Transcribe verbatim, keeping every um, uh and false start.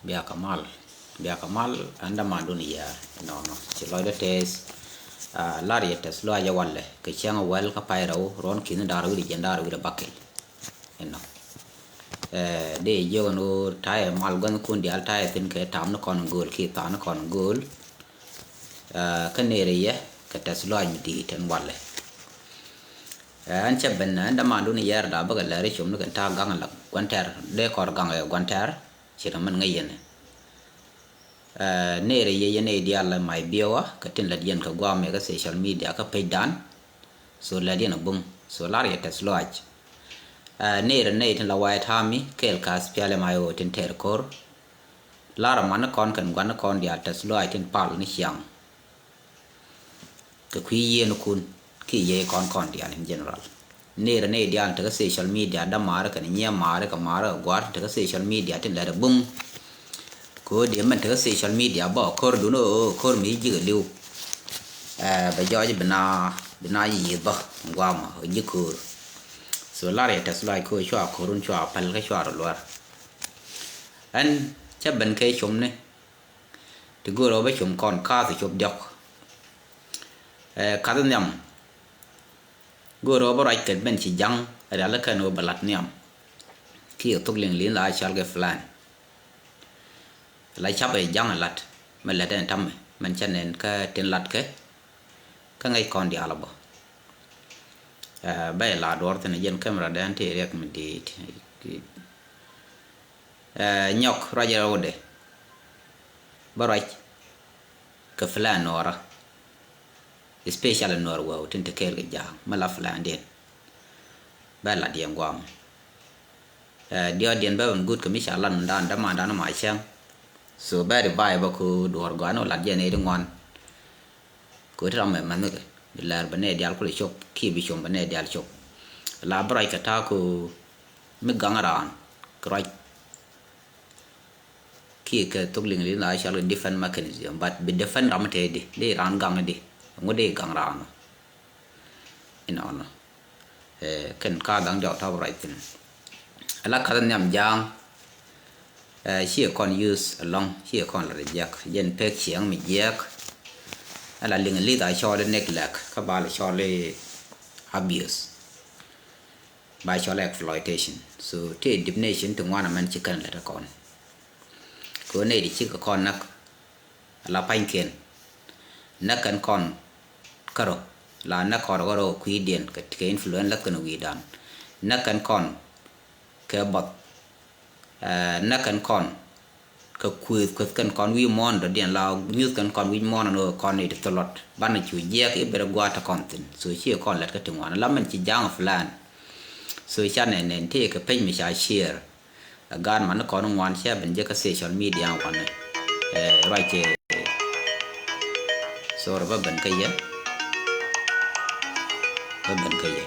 Biakä mal, biakä mal, ɛn dämandun yɛɛr inɔnɔ. Ci lɔcdä tɛth, ah, lar yɛ tɛth lɔaac ɛ walɛ kɛ cäŋ ɛ wäl kä pay rɛw ruɔ̱n ki̱n da̱r wi̱cdɛ jiɛn da̱r wi̱cdɛ bäkɛl. Inɔ. Eh, dee jiök ɛn ɣöö ta̱yɛ mal gua̱thkun diaal ta̱yɛ thi̱n kɛ ta̱a̱m ni kɔn in gööl kiɛ tha̱a̱ŋ ni kɔn in gööl. Eh, kä nërɛ yɛ kɛ tɛth lɔaac mi di̱i̱t ɛn walɛ. Eh, ɛn cä ben ɛn dämandun yɛɛr da̱a̱ bäkɛ lɛr i̱ com ni kɛn ta̱a̱ gaŋ la gua̱n tɛr dee kɔr gaŋ ɛ gua̱n tɛr. Ci rɛ mɛn ŋäc yɛn. Eh, nërɛ yɛ yɛn nɛy diaal my viewer kɛ tin lät yɛn kɛ guamɛ kä social media kä page dan. So lät yɛn a buŋ. So lar yɛ tɛth lɔaac. Eh, nërɛ nɛy tin la White Army kɛɛl kä SPLM-IO tin tɛr ko̱r. Lar a man ni kɔn kɛn gua̱n ni kɔn diaal tɛth lɔaac tin pal ni ciaŋ. Kɛ kui̱ yiëënkun kiɛ yiëë kɔn kɔn diaal in general. Nërɛ nɛy diaal tekä social media dämaari kɛn nyiamaari kɛ maari kɛ gua̱a̱r tekä social media tin lɛt a buŋ. Kɛ ɣöö dee mɛn tekä social media bä ko̱r dun ɣöö ko̱r mi ji̱ ji̱ kɛ li̱w. Eh, bɛ jɔɔc bi na, bi na yiëë bä guamɛ ɣöö ji̱ ko̱r. So lar yɛ tɛth lɔaac kɛ ɣöö cua ko̱run cua päl kä cua rɔ luär. Ɛn cä ben kɛ com ni. Ti go̱o̱r ɣöö bä com kɔn kaath cop diɔ̱k. Eh, kath nhiam. Go̱o̱r ɣöö bä ruac kɛ ben ci ja̱ŋ rial kɛn ɣöö bä la̱t nhiam. Kiɛ thok liŋ li̱n la cal kɛ plan. La cap ɛ ja̱ŋ ɛ la̱t mɛ lät ɛn ta̱mɛ mɛn cä nɛn kä tin la̱t kɛ. Kä ŋäc kɔn diaal ɛ bä. Eh, bä ɛ la duɔ̱ɔ̱r thi̱n ɛ jɛn camera dɛn ti riɛk mi di̱i̱t. Eh, nyɔk ruac rɛwdɛ. Bä ruac kɛ plan nuɔɔrä. Especially nuɔɔr wääw tin te kɛɛl kɛ ja̱a̱ŋ mi la plan diɛn. Bä la diɛn guam. Eh, diɔt diɛn bä bä mi gut kɛ mi ca lat mi dan dämandan ma cäŋ. So bä ri bay bä ku duɔɔr gɔan wä lat jɛn ɛ di ŋuan. Kɛ ɣöö ti ram mɛ mäthnikɛ bi lɛr bɛ nɛy diaal kulɛ cop kiɛ bi com bɛ nɛy diaal cop. La bi ruac kɛ ta̱a̱ kɛ ɣöö mi gaŋ raan kɛ ruac kiɛ kɛ thok liŋ liŋ la cɔal kɛ defense mechanism, but bi defend ram tëë di, di raan gaŋ di, ŋut di gaŋ raan. Inɔnɔ. Eh, kɛn ka dhaŋ jɔk tɔp ruac thi̱n. Ala kath nhiam ja̱a̱ŋ. Eh, ciɛ kɔn use alɔŋ, ciɛ kɔn la reject. Jɛn pek ciɛŋ mi jiɛk. Ala liŋ li̱th a cɔɔli neglect, kä ba la cɔɔli abuse. Ba cɔɔli exploitation. So, ti definition ti ŋuan amɛn ci kɛn lät kɔn. Kɛ ɣöö nɛy ti cikɛ kɔn näk. Ala pa̱nykiɛn. Näk kɛn kɔn kärɔ. La näk kɔn kärɔ kui̱diɛn kɛ, kɛ influence läth kɛn wi̱i̱dan. Näk kɛn kɔn kɛ buɔth. Eh, näk kɛn kɔn kɛ kuëth, kuëth kɛn kɔn wi̱i̱ muɔ̱ɔ̱n dɔ̱diɛn la nyuth kɛn kɔn wi̱i̱ muɔ̱ɔ̱n ni kɔn ni ti thilɔt. Banɛ cu jiɛk i̱ bɛrɛ gua̱a̱th ti kɔn thi̱n. So ciɛ kɔn lät kä ti ŋuan. La mɛn ci ja̱a̱ŋ plan. So ca nɛn nɛn tëë kɛ pec mi ca share. Ɛ gaat man ni kɔn ŋuan cɛ ben jɛ kä social media ŋuan ni. Eh, ruac cɛ. Sorry, bä ben kä yɛ. Bä ben kä yɛ.